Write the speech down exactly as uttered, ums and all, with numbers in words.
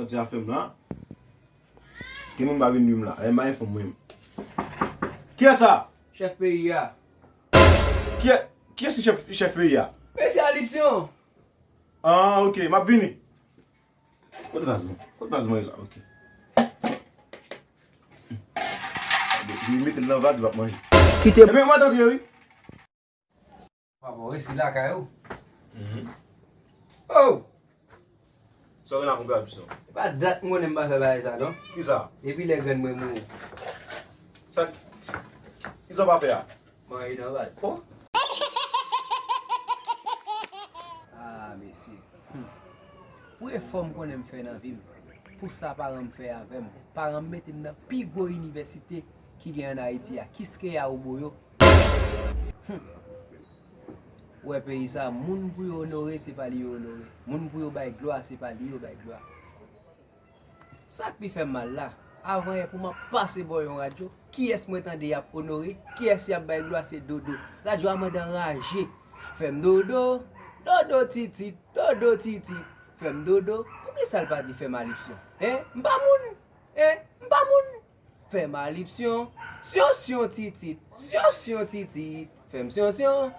Ti afè m la. Gen moun pa vin dim la. E m pa enfòm mwen. Kiyès sa? Chèf peyi a. Kiyès, kiyès ki chèf, chèf peyi a? Mesye Alipsyon. Ah, ok, m ap vini. Kot vaz mwen? Kot vaz mwen la? Ok. Li mete l nan vaz, l ap manje. Kite. Ebyen, mwen tanke wi. Papa, w resi lakay ou? Mhm. Oh! Sa w gen la konpè Alipsyon? E pa dat m konnen m pa fè bagay sa non. Kisa? Epi lè grann mwen mouri. Sa, kisa w pa fè a? Mwen rete nan baz. Oh! Ah, mesye. Hmm. Pou efò m konnen m fè nan vi m, pou sa paran m fè avè m, paran m mete m nan pi gwo inivèsite ki gen ann Ayiti a, Kiskeya Oboyo. Hmm. Ou wè peyi sa, moun pou yo onore, se pa li yo onore. Moun pou yo bay glwa, se pa li yo bay glwa. Sa k pi fè m mal la, avan yè pou m ap pase bò yon radyo, kiyès mwen tande y ap onore, kiyès y ap bay glwa, se Dodo. Radyo a mande anraje. Fè m dodo, dodo titit, dodo titit. Fè m dodo, poukisa l pa di fè m Alipsyon? Hein? M pa moun? Hein? M pa moun? Fè m Alipsyon, syon syon titit, syon syon titit. Fè m syon syon,